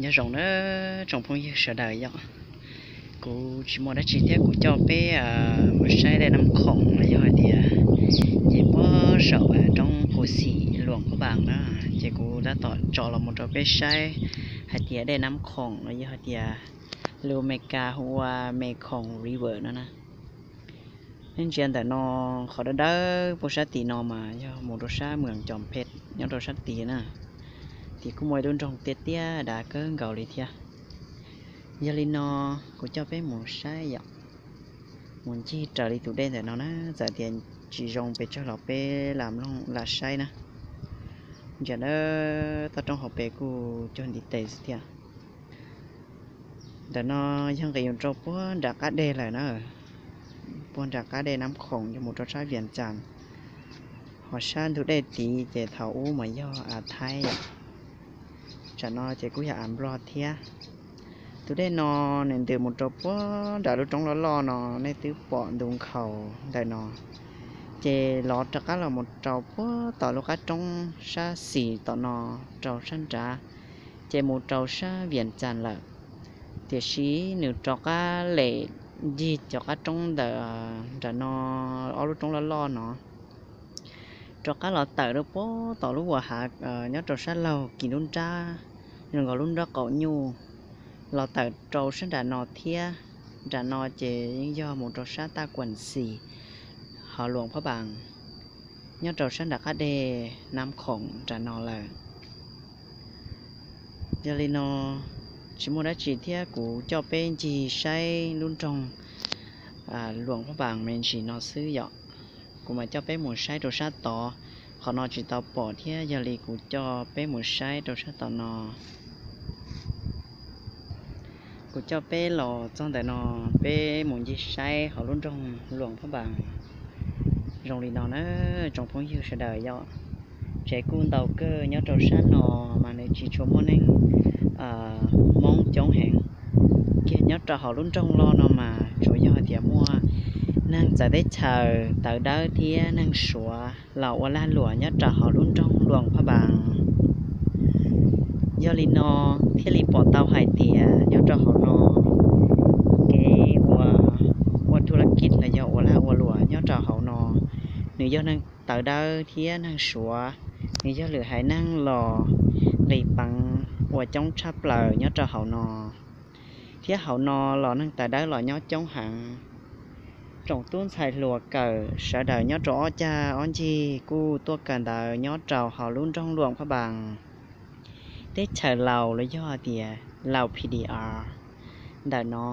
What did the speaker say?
Nyob zoo na tsoom phooj ywg sawv daws yom, kuv tsis muaj dab tsi thiab kuv coj peb mus saib dej Nab Khoom los yog hais tias ces puag saum roob Phu Xim Luam Phab Npas na, ces kuv tab tom tso los mus rau peb saib hais tias dej Nab Khoom los yog hais tias lus Amelikas hu ua Mekong River no na. Nej ntsia ntawm no, qhov dawb dawb puag sab tid no mas yog mus rau sab Moos Cos Phem nyob rau sab tid na. Tid kuj muaj ib lub nroog tiaj tiaj dav kawg nkaus li thiab. Yog li no kuv coj peb mus saib yom, mus ncig raws li tus dej ntawm no na, txawm tias tsis zoo pes tsawg los peb lam mloog lam saib na. Ntsia na, toj roob hauv pes kuj cuag ntiv tes xwb thiab. Ntawm no yog nqis mus rau puag nram qab deg lawm na, puag nram qab dej Nab Khoom yog mus rau sab Vias Cas. Ho sab ntug dej tid ces thaum ub mas yog av Thaib yom, tsam no ces kuj yog av Nplog thiab. Tus dej no nws ntws mus rau puag nram lub roob loj loj no, nej twb pom ntu nkhaus ntawm no, ces lov rov qab los mus rau puag tom lub qab roob sab xis tom no rau sab nrad, ces mus rau sab Vias Cas lawm. Tiam sis nws rov qab lem ncig cov qab roob ntawm nram no, ob lub roob loj loj no, rov qab los tawm rau puag tom lub uas hav nyob rau sab laug kis lub nrab, zoo nkaus lub nrab qaum nyuj, los tawm rau sab nram no thiab. Nram no ces yeej yog mus rau sab Taj Kuam Xis, hauv Luam Phab Npas, nyob rau sab nram qab deg Nab Khoom nram no lawm. Yog li no, tsis muaj dab tsi thiab kuv coj peb ncig saib lub nroog Luam Phab Npas me ntsis no xwb yom. Kuv mam coj peb mus saib rau sab tod, qhov no tsis tau pom thiab, yog li kuv coj peb mus saib rau sab tom no. Kuv coj peb los txog ntawm no, peb mus ncig saib hauv lub nroog Luam Phab Npas. Zoo li no na, tsoom phooj ywg sawv daws yom, tsev kuj ntau kawg nyob rau sab no, mas nws tsis tshua muaj neeg Hmoob coob heev. Kiag nyob rau hauv lub nroog loj no mas tsuas yog tias muaj neeg txawv teb chaws tawv dawb thiab neeg Suav los ua lag luam nyob rau hauv lub nroog Luam Phab Npas. Yog li no thiaj li pom tau hais tias nyob rau hauv no, kev ua, ua thub lab kij los yog ua lag ua luam nyob rau hauv no, nws yog neeg tawv dawb thiab neeg Suav, nws yog lwm haiv neeg los nqis peev ua coob tshaj plaws nyob rau hauv no. Thiab hauv no los neeg tawv dawb los nyob coob heev. Tsoom tub ntxhais hluas kawm sawv daws nyob rau ob cag ob ncig kuj tuaj kawm ntawv nyob rau hauv lub nroog Luam Phab Npas. Teb chaws Laus los yog tias Laus P D R ntawm no